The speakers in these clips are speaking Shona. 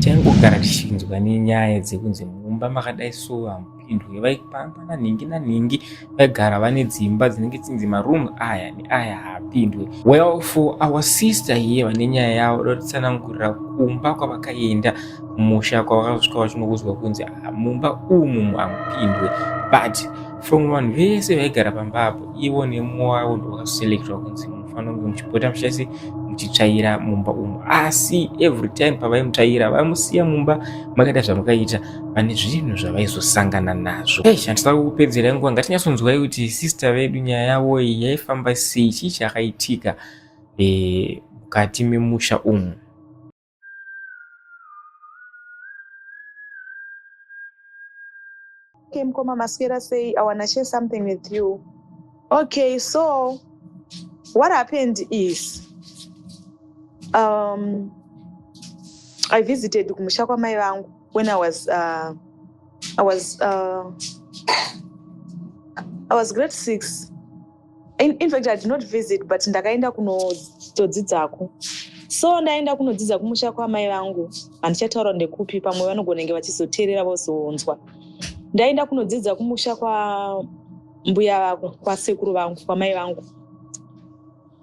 Taingogara tichinzwa nenyaya dzekunzi mumba makadai so hamupindwe, vaipamba nanhingi nanhingi, vaigara vane dzimba dzinenge dzinzi maroom aya neaya haapindwe. Well, for our sister here vane nyaya yavo dotitsanangurira kumba kwavakaenda kumusha kwavakasvika vachinoudzwa kunzi ah, mumba umu hamupindwe, but from vanhu vese vaigara pamba apo ivo nemumwe wavo ndovakaselectwa kunzi munofanira kunge muchipota muchase muchitsvaira mumba umu. Asi every time pavaimutsvaira vaimusiya mumba makaita zvamakaita, pane zvinhu zvavaizosangana nazvo. Hey, handisida kukupedzerai nguva, ngatinyatsonzwai kuti sister vedu nyaya yavo iyi yaifamba sei, chii chakaitika mukati memusha umu. Okay, mukoma maswera sei? I wanna share something with you. Okay, so what happened is I visited kumusha kwamai vangu when I was grade 6. In fact, I did not visit, but ndakaenda kunotodzidzako. So ndaenda kunodzidza kumusha kwamai vangu, handichataura ndekupi, pamwe vanogonenge vachizoteerera vozonzwa. Ndaenda kunodzidza kumusha kwambuya vako, kwasekuru vangu, kwamai vangu,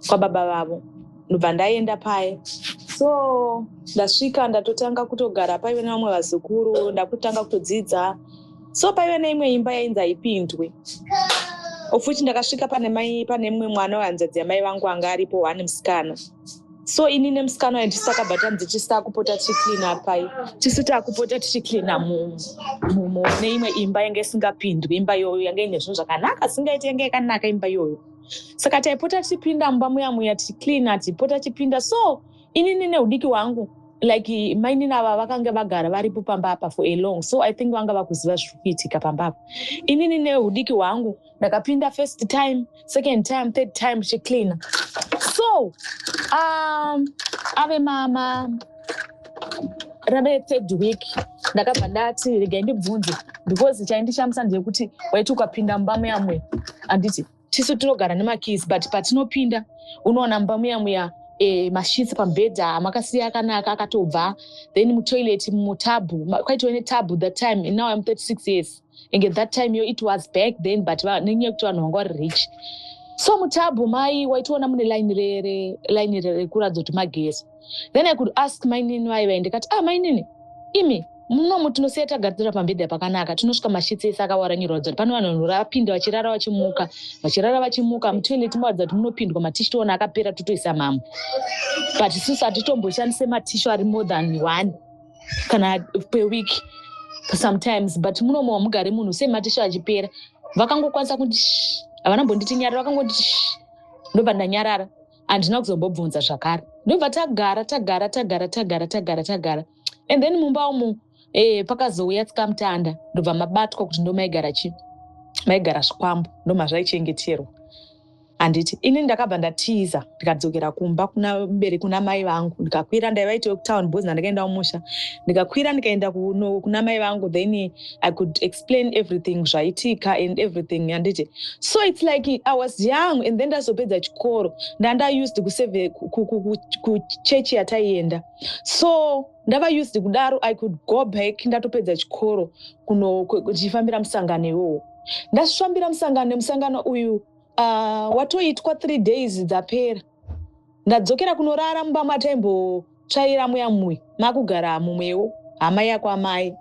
kwababa vavo. Ndobva ndaenda paye. So ndasvika, ndatotanga kutogara paive nevamwe vazukuru, ndakutanga kutodzidza. So paive neimwe imba yainzi haipindwe, of which ndakasvika pane mai, pane mumwe mwana wehanzvadzi yamai vangu anga aripo, one musikana. So ini nemusikana wayo tisu takabva tanzi tisu takupota tichicleana pai, tisu takupota tichicleana neimwe imba yanga isingapindwi. Imba iyoyo yanga ine zvinhu zvakanaka singaiti, yanga yakanaka imba iyoyo. Saka taipota tichipinda mumba muya muya tichicleana, tichipota tichipinda. So inini neudiki hwangu, like mainini ava vakanga vagara varipo pamba apa for a long, so I think vanga vakuziva zviri kuitika pamba apa. Inini neudiki hwangu ndakapinda first time, second time, third time tichicleana. So ave mama rave third week, ndakabva ndati regai ndibvunze, because chaindishamisa ndeyekuti waiti ukapinda mumba muya muya, handiti tisu tinogara nemakeys, but patinopinda unoona mumba muya muya masheets pamubhedha makasiya akanaka akatobva, then mutoilet mutub kwaitove netub that time. Now I'm 36 years, and at that time yo it was back then, but nenyaya yekuti vanhu vanga vari rich, so mutub mai waitoona mune line rekuratidza kuti magezi. Then I could ask mainini vaiva, ndikati, "Ah, mainini, imi munomu tinosiya tagadzira pamubhedha pakanaka, tinosvika masheets ese akawaranyirwa kuti pane vanhu vanorapinda vachirara vachimuka, vachirara vachimuka. Mutoilet muratidza kuti munopindwa, matissue toona akapera, totoisa mamwe, but isusu hatitomboshandise matissue ari more than one kana per week sometimes, but munomu hamugari munhu, sei matissue achipera?" Vakangokwanisa kuti havana mbonditi nyarara, vakangonditi, ndobva ndanyarara, handina kuzombobvunza zvakare. Ndobva tagara, tagara, tagara, tagara, tagara, tagara. And then mumba umu pakazouya tsikamutanda, ndobva mabatwa kuti ndo maigara chi maigara zvikwambo, ndo mazvaichengeterwa, handiti? Ini ndakabva ndatiza, ndikadzokera kumba kuna mubereki, kuna mai vangu. Ndikakwira, ndaivaitiwe kutown because ndandakaenda kumusha. Ndikakwira ndikaenda kuna mai vangu, then I could explain everything zvaitika and everything, handiti? So it's like I was young, and then ndazopedza chikoro, ndanda used kuserve kuchechi yataienda. So ndava used kudaro, I could go back ndatopedza chikoro ndichifambira musangano iwowo. Ndasvambira musangano, nemusangano uyu watoitwa 3 days dzapera, ndadzokera kunorara mumba mataimbotsvaira muya muya, makugara mumwewo hama yakwamai.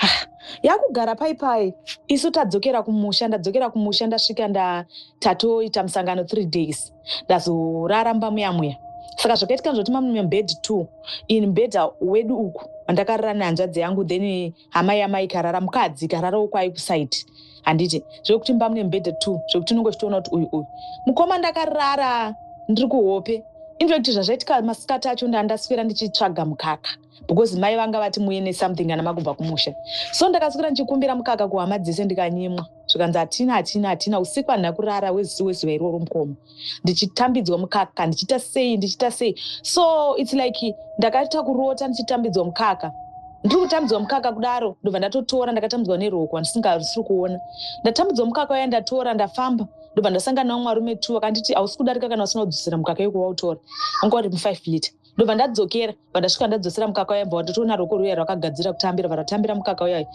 Ah, yakugara pai pai, isu tadzokera kumusha. Ndadzokera kumusha, ndasvika, tatoita musangano 3 days, ndazorara mumba muya muya. Saka zvakaitika zvoti mamwe mubhedhi two, ini mubhedha wedu uku wandakarara nehanzvadzi yangu, then hama yamai ikarara, mukadzi ikararawo kwai kuside, handiti? Zvekuti mumba mune mubhedha two, zvekuti unenge uchitoona kuti uyu uyu mukoma. Ndakarara ndiri kuhope. In fact, zvazvaitika masikati acho, ndandaswera ndichitsvaga mukaka because mai vanga vati muye nesomething kana makubva kumusha. So ndakaswera ndichikumbira mukaka kuhama dzese, ndikanyimwa, zvikanzi hatina, hatina, hatina. Usiku handina kurara wezuva iroro mukoma, ndichitambidzwa mukaka, ndichiita sei, ndichiita sei. So it's like ndakaita kurota ndichitambidzwa mukaka. Ndiri kutambidzwa mukaka kudaro, ndobva ndatotora, ndakatambidzwa neroko ndisingasiri kuona. Ndatambidzwa mukaka uya, ndatora, ndafamba, ndobva ndasangana nevamwe varume two, vakanditi, "Hausi kudarika kana usina kudzosera mukaka iko wautora." Wanga uri mu5 liter. Ndobva ndadzokera, bva ndasvika ndadzosera mukaka uya, bva ndatoona roko ruya rwakagadzira kutambira, bva ratambira mukaka uyayo.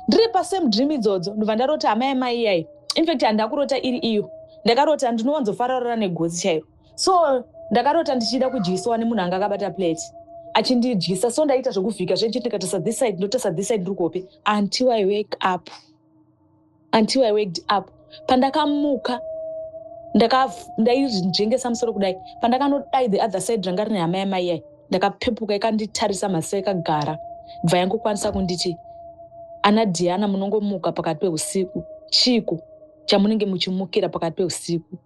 Ndiri pasame dream idzodzo, ndobva ndarota hama yamai iyayi. Infact handina kurota iri iyo, ndakarota ndinowanzofararora negotsi chairo. So ndakarota ndichida kudyiswa nemunhu anga akabata plate achindidyisa. So ndaita zvekuvhika zvenchiti ndikatarisa this side, ndotarisa this side, ndiri kuhope until I wake up, until I waked up. Pandakamuka ndainzvengesa musoro kudai, pandakanodai the other side ranga rine hama yamai yai, ndakapepuka ikanditarisa maziso ikagara, bva yangokwanisa kunditi, "Ana Diana, munongomuka pakati peusiku, chiiko chamunenge muchimukira pakati peusiku?"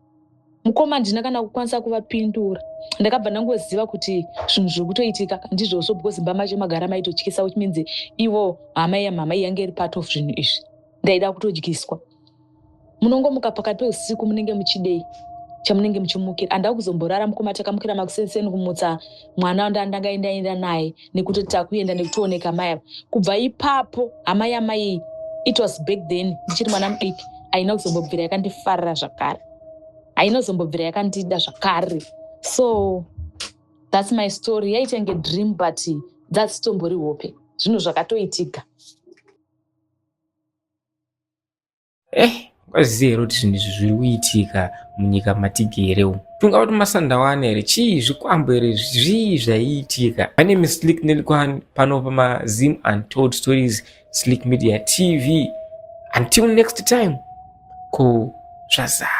Mukoma, handina kana kukwanisa kuvapindura. Ndakabva ndangoziva kuti zvinhu zviri kutoitika ndizvozvo, because mba macho magara maitotyisa, which means ivo hama yamama iyi yange iri part of zvinhu izvi. Ndaida kutodyiswa. "Munongomuka pakati peusiku, munenge muchidei chamunenge muchimukira?" Handava kuzomborara, mukoma. Takamukira makusenseni kumutsa mwana ndanga ndaenda naye nekutoti takuenda nekutooneka mai ava. Kubva ipapo hama yamai, it was back then ndichiri mwana mudiki, haina kuzombobvira yakandifarira zvakare, haina kuzombobvira yakandida zvakare. So that's my story. Yaitenge dream, but that's tombori hope, zvinhu zvakatoitika. Ungaziva here kuti zvinhu izvi zviri kuitika munyika matigere umu? Tungava kuti masandawana here, chii, zvikwambo here, zvii zvaiitika? My name is Slick Nelikwan, pano pamaZim Untold Stories, Slick Media TV. Until next time, ko zvazara.